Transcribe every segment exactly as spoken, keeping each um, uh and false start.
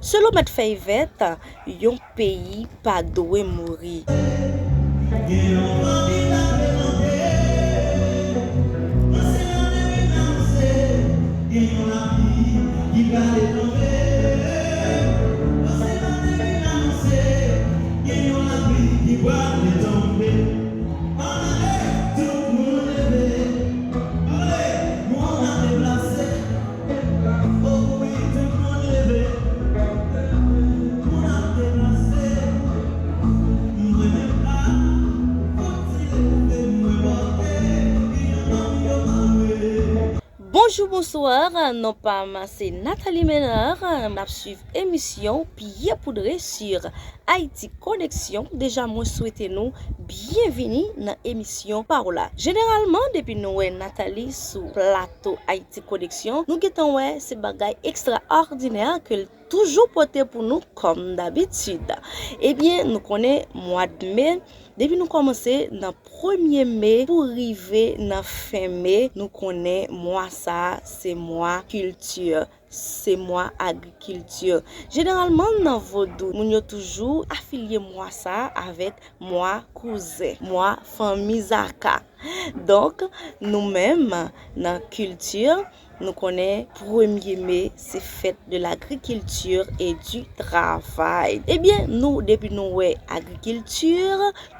Selon Mèt Fèy Vèt, yon peyi pa dwe mouri. Bonjou, bonswa, non pa m se Nathalie Ménard. N ap swiv emisyon Pye Poudre sur Haïti Connexion. Deja, mwen swete nou byenvini nan emisyon pa w la. Jeneralman, depi nou wè Nathalie sou plato Haïti Connexion, nou gentan wè se bagay ekstraòdinè ke l toujou pote pou nou kòm dabitid. Ebyen, nou konnen mwa de me, depi nou kòmanse nan premye me pou rive nan fen me, nou konnen mwa sa a se mwa kilti, se mwa agrikilti. Jeneralman, nan vodou, moun yo toujou afilye mwa sa a avèk mwa kouzen, mwa fanmi Zaka. Donk, nou menm, nan kilti, nou konnen premye me se fête de l'agriculture et du travail. Ebyen, nou, depi nou wè agrikilti,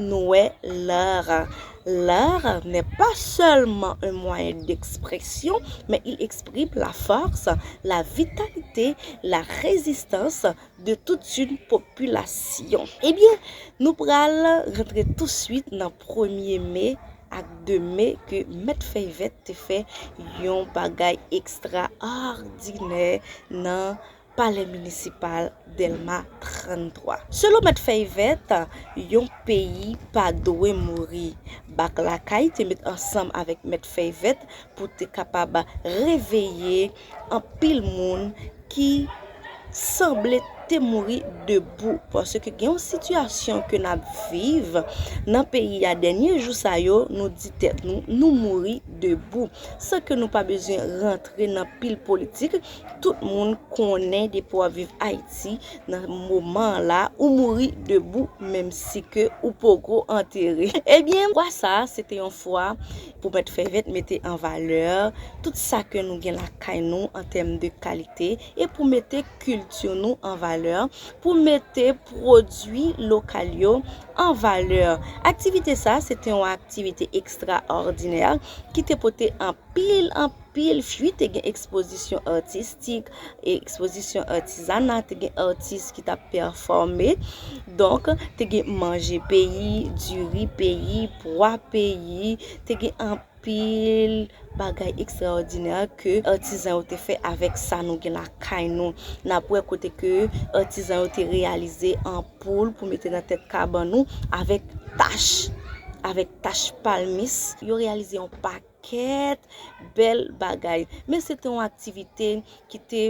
nou wè l'art. L'art n'est pas seulement un moyen d'expression, mais il exprime la force, la vitalité, la résistance de toute une population. Ebyen, nou pral rantre touswit nan premye me ak de me ke Mèt Fèy Vèt te fè yon bagay ekstraòdinè nan palè minisipal Dèlma trannntwa. Selon Mèt Fèy Vèt, yon peyi pa dwe mouri. Bak Lakay te met ansanm avèk Mèt Fèy Vèt pou te kapab reveye anpil moun ki sanble te mouri debou, paske gen yon sitiyasyon ke n ap viv nan peyi a dènye jou sa yo, nou di tèt nou, nou mouri debou, san ke nou pa bezwen rantre nan pil politik. Tout moun konnen depi w ap viv Ayiti, nan moman an la, ou mouri debou, menm si ke ou poko antere. Ebyen, fwa sa a, se te yon fwa pou Mèt Fèy Vèt mete an valè tout sa ke nou gen lakay nou an tèm de kalite e pou mete kilti nou an valè, pou mete pwodui lokal yo an valè. Aktivite sa a, se te yon aktivite ekstraòdinè ki te pote anpil, anpil fwi. Te gen ekspozisyon atistik, ekspozisyon atizana, te gen atis ki t ap pèfòme. Donk, te gen manje peyi, diri peyi, pwa peyi, te gen anpil bagay ekstraòdinè ke atizan yo te fè avèk sa nou gen lakay nou. N ap wè kote ke atizan yo te reyalize anpoul pou mete nan tèt kabann nou avèk tach, avèk tach palmis. Yo reyalize yon pakèt bèl bagay. Men se te yon aktivite ki te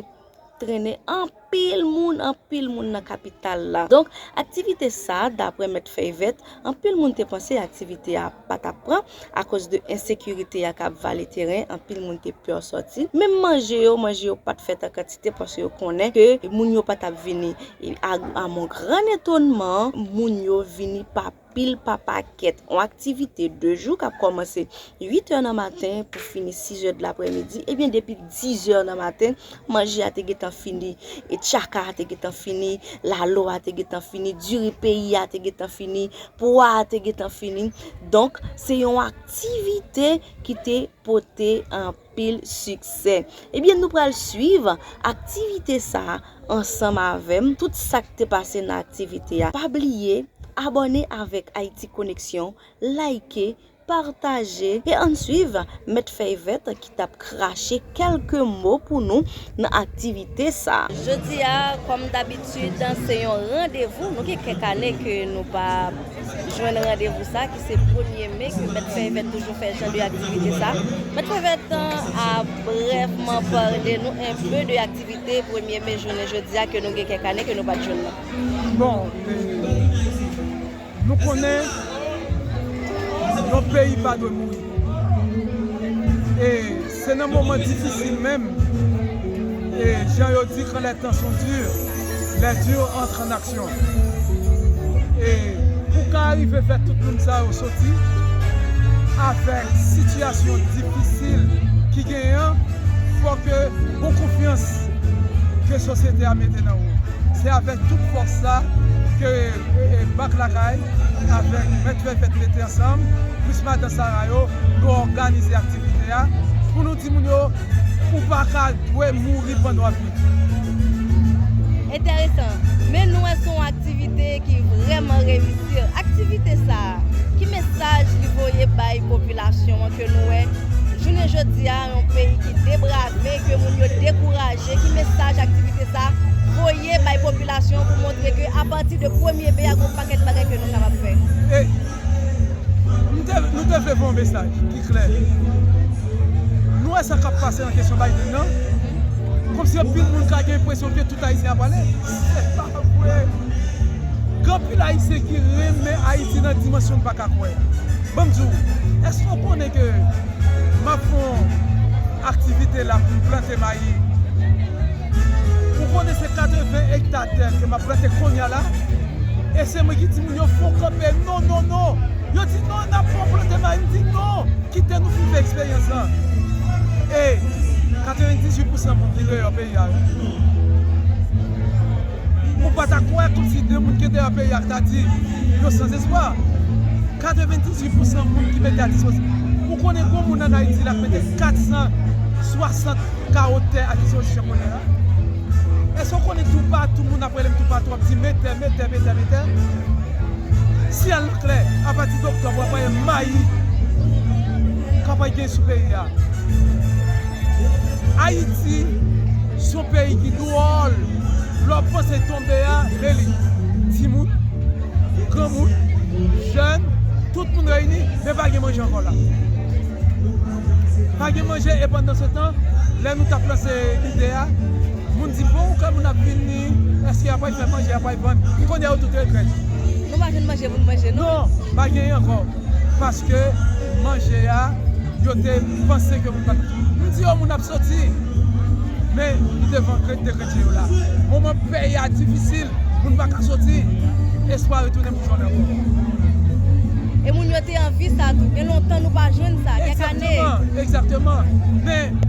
trennen anpil moun, anpil moun nan kapital la. Donk, aktivite sa a, daprè Mèt Fèy Vèt, anpil moun te panse aktivite a pa t ap pran akoz de ensekirite a k ap vale teren, anpil moun te pè sòti. Menm manje yo, manje yo pa t fèt an kantite paske yo konnen ke moun yo pa t ap vini. E a, a mon gran etonman, moun yo vini pa pil pa pakèt. Yon aktivite de jou k ap kòmanse uit è nan maten pou fini sis è de laprèmidi. Ebyen, depi diz è nan maten, manje a te gentan fini, e tchaka a te gentan fini, lalo a te gentan fini, diri peyi a te gentan fini, pwa a te gentan fini. Donk, se yon aktivite ki te pote anpil siksè. Ebyen, nou pral swiv aktivite sa a ansanm avè m, tout sa k te pase nan aktivite a. Pa bliye abòne avèk Ayiti Koneksyon, like, pataje, e ann swiv Mèt Fèy Vèt ki t ap krache kèlke mo pou nou nan aktivite sa a. Jodi a, kòm dabitid, se yon randevou. Nou gen kèk ane ke nou pa jwenn randevou sa, ki se premye me, ke Mèt Fèy Vèt toujou fè jan de aktivite sa. Mèt Fèy Vèt a brèvman pale nou enpe de aktivite premye me jounen jodi a ke nou gen kèk ane ke nou pa t jwenn nan. Bon, e, nou konnen yon peyi pa dwe mouri. E se nan moman difisil menm, E jan yo di, quand les temps sont durs, les durs entrent en action. E pou ka rive fè tout moun sa yo soti avèk sitiyasyon difisil ki genyen an, fò ke gon konfyans ke sosyete a mete nan ou. Se avèk tout fòs sa ke, e, e, Bak Lakay avèk Mèt Vèvèt mete ansanm, plis madan Sara yo, nou òganize aktivite a pou nou di moun yo, ou pa ka dwe mouri pandan w ap viv. Enteresan. Men nou wè se yon aktivite ki vrèman reyisi. Aktivite sa a, ki mesaj li voye bay popilasyon an ke nou wè jounen jodi a, yon peyi ki debrave, ke moun yo dekouraje? Ki mesaj aktivite sa a voye bay popilasyon an pou montre ke apati de premye me a, gon pakèt bagay ke nou kapab fè? E nou te, nou te vle voye yon mesaj ki klè. Nou wè sa k ap pase nan kesyon Biden nan. Kòmsi anpil moun ka gen enpresyon ke tout Ayisyen ap ale. Se pa vre. Gen anpil Ayisyen ki renmen Ayiti nan dimansyon n pa ka kwè. Ban m di w, èske w konnen ke m ap fè yon aktivite la pou m plante mayi? Ou konnen se katreven ekta tè ke m ap plante kounye a la? E se mwen ki di moun yo, fò kanpe, non, non, non. Yo di, non, n ap fè w plante mayi. M di, non, kite nou fin fè eksperyans lan. E katrevendizuit pousan moun ki deyò peyi a, wi. Ou pa ta kwè kòmsi de moun ki deyò peyi a ta di yo sanzespwa. Katrevendizuit pousan moun ki mete a dispozisyon. Ou konnen gon moun ann Ayiti la k mete kat san swasant kawo tè a dispozisyon kounye a? Èske w konnen toupatou moun ap rele m toupatou ap di, men tè, men tè, men tè, men tè? Syèl la klè, apati de oktòb w ap wè mayi k ap gen sou peyi a. Ayiti se yon peyi ki dwòl. Lè w panse tonbe a, men li. Timoun, granmoun, jèn, tout moun reyini, men pa gen manje ankò la. Pa gen manje, e pandan se tan, lè nou t ap lanse lide a, moun di, bon, ou kwè moun ap vini, èske y ap al fè manje, y ap al vann? Kounye a yo tout regrèt. Nou pa jwenn manje pou n manje, non? Non, pa genyen ankò. Paske manje a, yo te panse ke moun pa t ap soti. M di yo, moun ap soti. Men li devan krent de kretyen yo la. Moman peyi a difisil, moun pa ka soti. Espwa retounen pou jwenn ankò. E moun yo te anvi sa tou. Gen lontan nou pa jwenn sa, kèk ane. Egzakteman, egzakteman. Men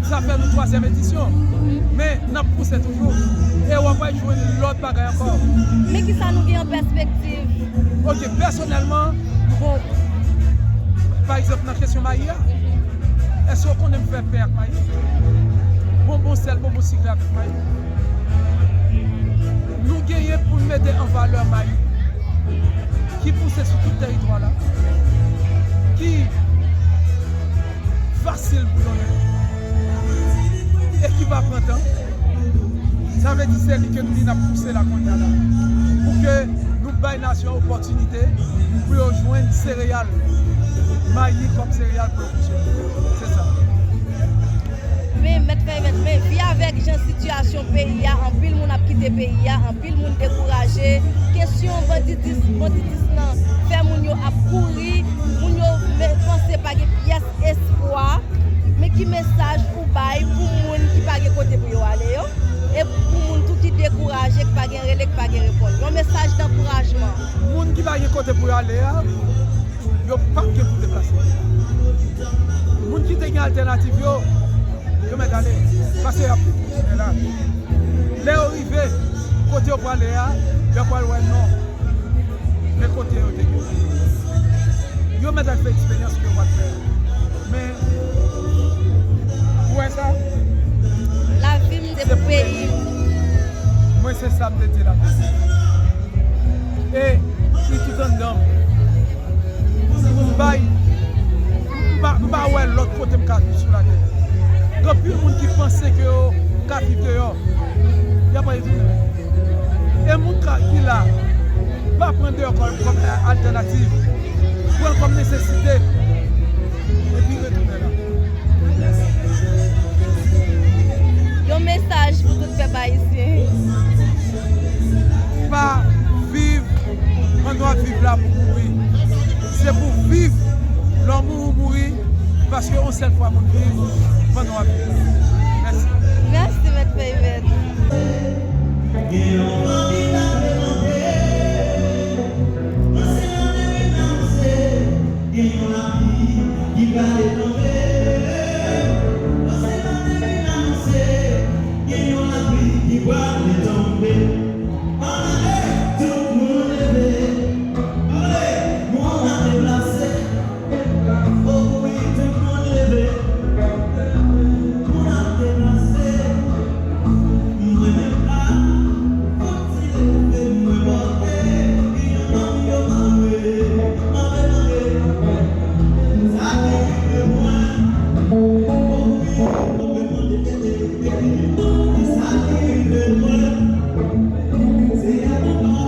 sa fè nou twazyèm edisyon. Men n ap pouse toujou. E w ap al jwenn lòt bagay ankò. Men kisa nou gen an pèspektiv? Ok, pèsonèlman, nou gon, pa egzanp, nan kesyon mayi a, èske w konnen m fè pen ak mayi? Bonbon sèl, bonbon sikre avèk mayi. Nou genyen pou n mete an valè mayi ki pouse sou tout tèritwa la, ki fasil pou donnen e ki pa pran tan. Sa vle di se li ke nou di n ap pouse la kounye a la. Pou ke nou bay nasyon an opòtinite pou yo jwenn sereyal, mayi kòm sereyal pou yo konsomen. Se sa. Men, mèt fè, mèt, men, vi avèk jan sitiyasyon peyi a, anpil moun ap kite peyi a, anpil moun dekouraje. Kesyon banditis, banditis lan fè moun yo ap kouri, moun yo me-, panse pa gen pyès espwa. Men ki mesaj ou bay pou moun ki pa gen kote pou yo ale yo? E pou moun tou ki dekouraje, ki pa gen rele, ki pa gen reponn? Yon mesaj dankourajman. Moun ki pa gen kote pou yo ale a, yo p ap gen pou deplase. Moun ki te gen altènativ yo, yo mèt ale. Paske y ap viv pou jounen la. Lè yo rive kote yo prale a, yo pral wè non. Men kote yo te gen. Yo mèt al fè eksperyans ke yo pral fè. Men, ou wè sa? Lavi m se pou peyi m. Mwen se sa m te di la. E li tout anndan m. Pou m bay, m pa, m pa wè lòt kote m ka viv sou latè. Gen anpil moun ki panse ke yo ka viv deyò. Y ap retounen. E moun ka, ki la, pa pran deyò kòm, kòm altènativ. Pran l kòm nesesite. Epi retounen la. Yon mesaj pou tout pèp ayisyen. Pa viv pandan w ap viv la pou mouri. Se pou viv lè w mouri, ou mouri, paske yon sèl fwa moun viv pandan w ap viv la. Mèsi. Mèsi, mèt. Gen yon fanmi k ap leve, nan se nan demen anonse, gen yon lapli ki prale tonbe. Nan se nan demen anonse, gen yon lapli ki prale tonbe. Ann ale, tout moun leve. Ann ale, moun ap deplase. O wi, tout moun leve. Moun ap deplase. Mwen menm la, fouti leve, mwen pote. Ki yon fanmi yo mare. Mare, mare. Sa ki rive mwen. O wi, mwen mande ede. Ki sa ki rive mwen. Se a mwen.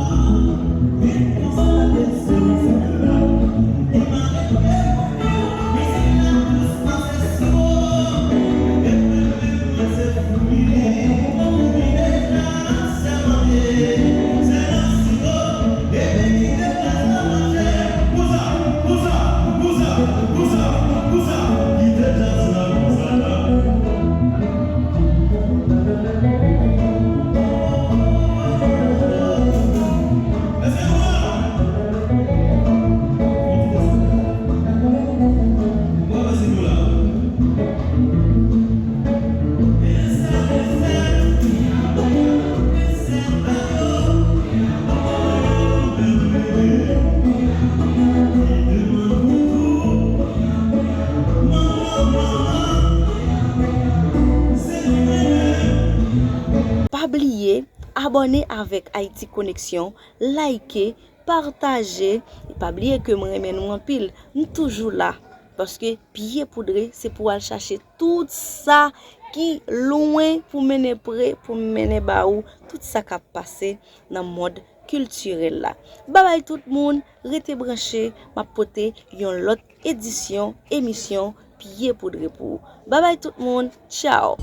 Pa bliye abòne avèk Ayiti Koneksyon, like, pataje. E pa bliye ke m renmen nou anpil. M toujou la. Paske Pye Poudre se pou al chache tout sa ki lwen pou mennen pre, pou mennen ba ou tout sa k ap pase nan mond kiltirèl la. Babay tout moun, rete branche, m ap pote yon lòt edisyon, emisyon Pye Poudre pou ou. Babay tout moun, tchaw!